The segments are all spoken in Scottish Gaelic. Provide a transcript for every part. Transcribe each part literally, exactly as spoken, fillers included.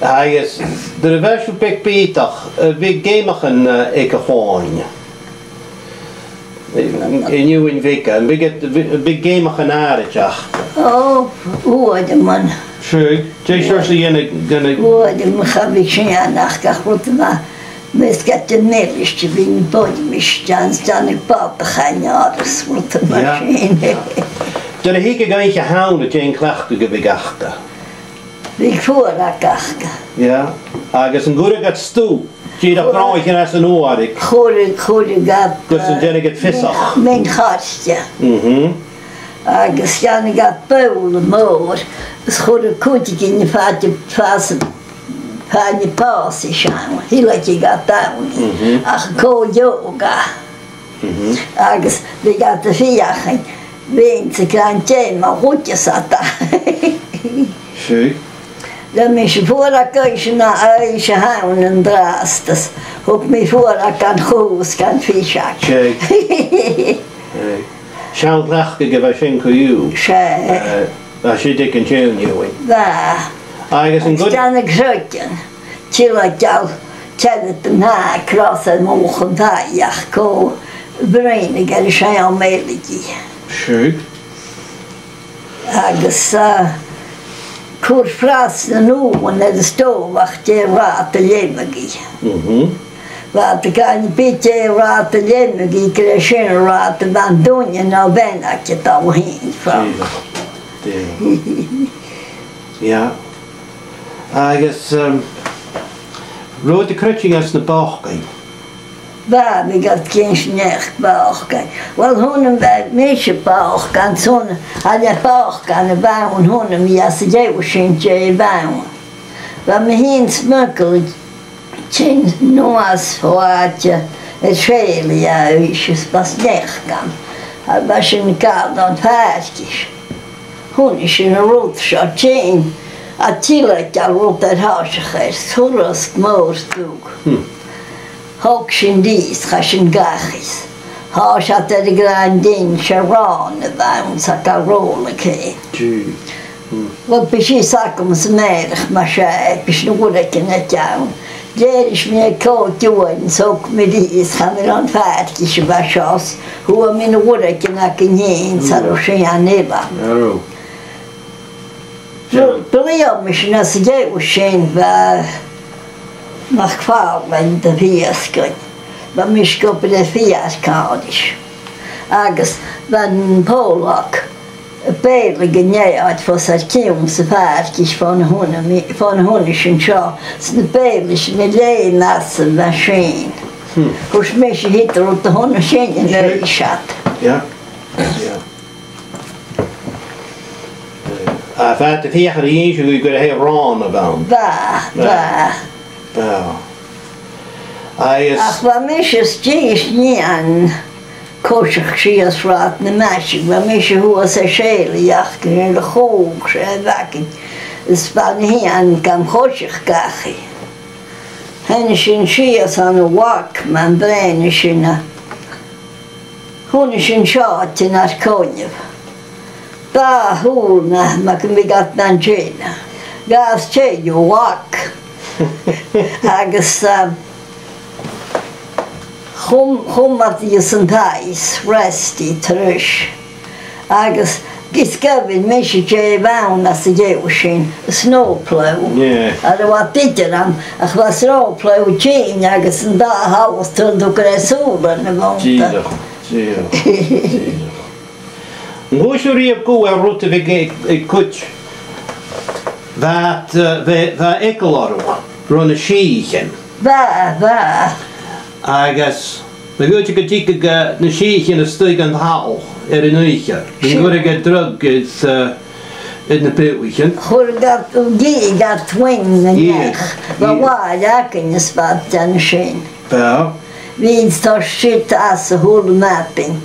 Agus nuair a bha sibh beag bìodach, am biodh geamachan, eh, aig a' chloinn? An fheadhainn bheaga, am biodh, am biodh geamachan àraid aca? Ò, uaireannan. Seadh, dè seòrsa a dhèanadh, dhèanadh? Uaireannan cha bhiodh sinn ach gach rud a bha, mus ged a bha milis, bhiodh na boireannaich a' dèan-, dèanamh bàta-chainnt orra 's rud mar sin. Nuair a thigeadh oidhche Shamhna, dè an cleachdadh a bhiodh aca? Bhiodh fuarag aca. Yeah. Agus an cuireadh iad stuth, dìreach gnothaichean às an fhuarag? Chuireadh, chuireadh iad, gus an dèanadh iad fiosrachadh. Min-, min-choirce. Mhm. Agus dhèanadh iad bobhla mòr, is chuireadh cuideigin fada, fàs-, fada pàsaidh ann, thilgeadh iad ann. Mhm. Ach cò gheibheadh e? Mhm. Agus bhiodh iad a' feuchainn, bhithinn-sa a' creidsinn, dè mar a gheibheadh iad e. Seadh. Bha mise fuarag oidhche na, oidhche Shamhna an-dràsta, thug mi fuarag dhan chù 's dhan fhiseag. Seadh. Seadh. Seann chleachdadh a bha sin co-dhiù. Seadh. Eh, bha siud aig an t-seann daoine. Bha. Agus an cuireadh, dèanadh crogain. Tilleadh geal, tilleadh an taigh, crois air mullach an taighe, ach cò bhruidhneadh air an seann mheiligidh? Seadh. Agus, eh, chuir fras nan uan air an stòbhach dè an rathad a leamadh i. Mhm. Bha iad ag ràdh, bidh dè an rathad a leamadh i, gur e sin an rathad a bha an duine no a bhean aige a' dol a sheinn fhèin. Dìreach. Dìreach. Yeah. Agus, um, robh iad a' creidsinn anns na bòcain? Bha, bhiodh iad ag innse neach bòcain. Uill, chunnaic mise bòcan, 's ann, tha e bòcan a bh' ann, chunnaic mi às a dheagh sin dè bh' ann. Bha mi fhìn a' smugail tighinn a-nuas bho àite air sèilidh a-rithist, is bha sneachd ann. Agus bha sinn a' gabhail dhan phàirc is chunnaic sinn an rud seo tighinn, a' tilleadh geal, rud air thoiseach air, turas mòr dubh. Hmm. Thog sinn ris, chaidh sinn dhachaigh. Thòisich iad air a ràdh, an duine, 's e ròn a bh' ann, 's a' gabhail ròl aige. Dìreach. Hmm. Uill, bha fios agam sa mhàireach mar sin, bha na h-uaireigin aige ann. Dh'èirich mi aig còig uairean, 's thog mi ris, chaidh mi dhan phàirc is a bha seo, 's fhuair mi na h-uaireigin againn fhìn, 's cha robh sinn ann uile. Cha robh. Bha, bha mi sin às a dheagh sin, bha MacPhàrlain de bhiasgain. Bha mise ag obair air feur càirdeis. Agus bha am Pòlach a' bèileadh an fheòir fo ar cionn sa phàirc is fon a chunnaic mi, fon a chunnaic sinn seo, 's na bèilis mi leum às a' mhachine. Hmm. Thuirt mise, "Thuirt thu rud a chunnaic sinn an oidhche ud." Yeah. Yeah. A bheil fhios agaibh gur e ròn a bh' ann? Bha, bha. Bha. Agus ach bha mise a-staigh is nighean a' coiseachd sìos Rathad na Maise, bha mise shuas air sèilidh ach gun a chùg sibh againn, is bha nighean gam choiseachd dhachaigh. Thàinig sinn sìos ann an Wack, mun bhruidhinn sinn e. Chunnaic sinn seo a' tighinn ar coinneamh. Bha, shùil mi, mar gum biodh iad nan teine. Dh'fhàs tè dhiubh, Wack. Agus, eh, chum, chum iad dhìom san taigh, 's rest iad ris. Agus gus gabhainn mise dè bh' ann às a dheagh sin, snowplough. Yeah. Air a bha idir ann, ach bha snowplough a' tighinn agus an dà thalamh, 's tuirt thu gur e sùilean a bh' annta. Dìreach, dìreach, dìreach. An cuala sibh riamh gu bheil rud a bhiodh aig, aig cuid, bha, eh, bha, bha eagal orra, ro na sìthichean? Bha, bha. Agus bha cuid a' tighinn gu na sìthichean a-staigh dhan talamh air an oidhche. Bha cuid a' dragh is, eh, air na beathaichean. Chuireadh iad, dh'itheadh iad uain an each. Bha làir againn is bha iad a' dèanamh sin. Bha. Bhithinn-sa a' toirt siud às a h-uile madainn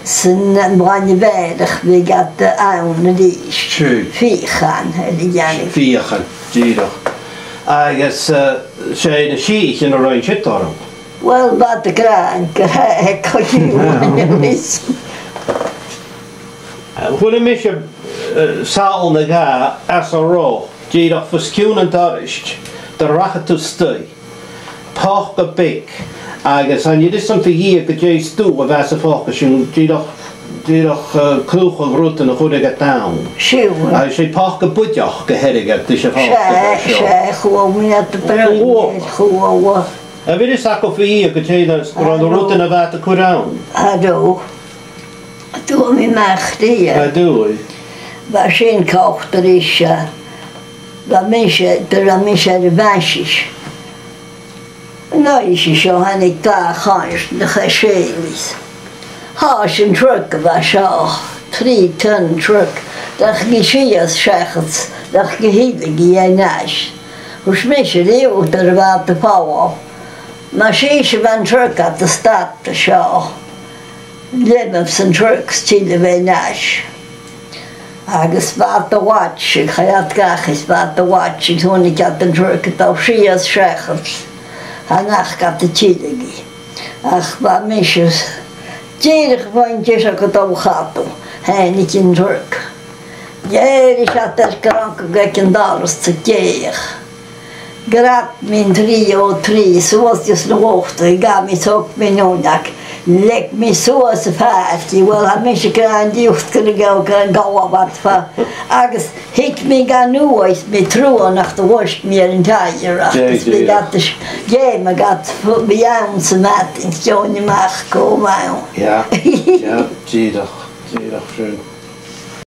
san, eh, Bhaile Mhàireach, bhiodh iad ann a-rithist. Seadh. Fiachan air a dhèanamh. Fiachan, dìreach. Agus, eh, 's e na sìthichean a rinn siud orm. Uill, bha iad ag ràdh gu robh e co-dhiù. Chunnaic mise, eh, sabhal no dhà às an roth, dìreach os cionn an dorais. Do rachadh tu a-staigh. Poca beag. Agus chan eil fhios agam fhèin gu dè an stuth a bh' anns a' phoca sin, dìreach, dìreach, eh, cruthachadh rudan a chuireadh iad ann. Siud. Agus 's e poca buidheach gu h-àraidh a bh' anns a' phoca seo. 'S e, chuala mi iad ag ràdh, chuala. A bheil fhios agad fhèin gu dè na, na rudan a bha iad a' cur ann? An do? An do, mi a-mach ris. An do? Bha sin coltach ris, eh, bha mise, bha mise air a' bhainnseas. An oidhche seo thàinig dà chàirdean a Chaisleigh. Thòisich an truck a bha seo, trì-ton truck, dh'fheuch i sìos seachad, dh'fheuch i a thilleadh dhan àite. Thuirt mise riutha nuair a bha iad a' falbh, mas e sibh an truck a tha a' stad an seo, leanaibhse an truck is tillibh dhan àite. Agus bha iad a' watchadh, chaidh iad dhachaigh is bha iad a' watchadh, chunnaic iad an truck a' dol sìos seachad, chan fhaca iad a' tilleadh i. Ach bha mise dìreach a' faighinn deis a' dol chadal, thàinig an truck. Dh'èirich iad air grànda aig an doras sa dèidh. Ghrad mi an trì o trì, suas gus na bhogta, ghabh mi, thog mi an uinneig, leig mi suas a' phàirc, uill, tha mise ag ràdh an-diugh gun do ghabh, gun do ghabh iad fa-, agus thill mi gun uaigh, mi truagh nach do bhris mi air an taidhr, ach is mi gad is, dh'fheumadh gad, bha ann sa mhadainn, deòin a-mach cò bh' ann. Yeah, yeah, dìreach, dìreach sin.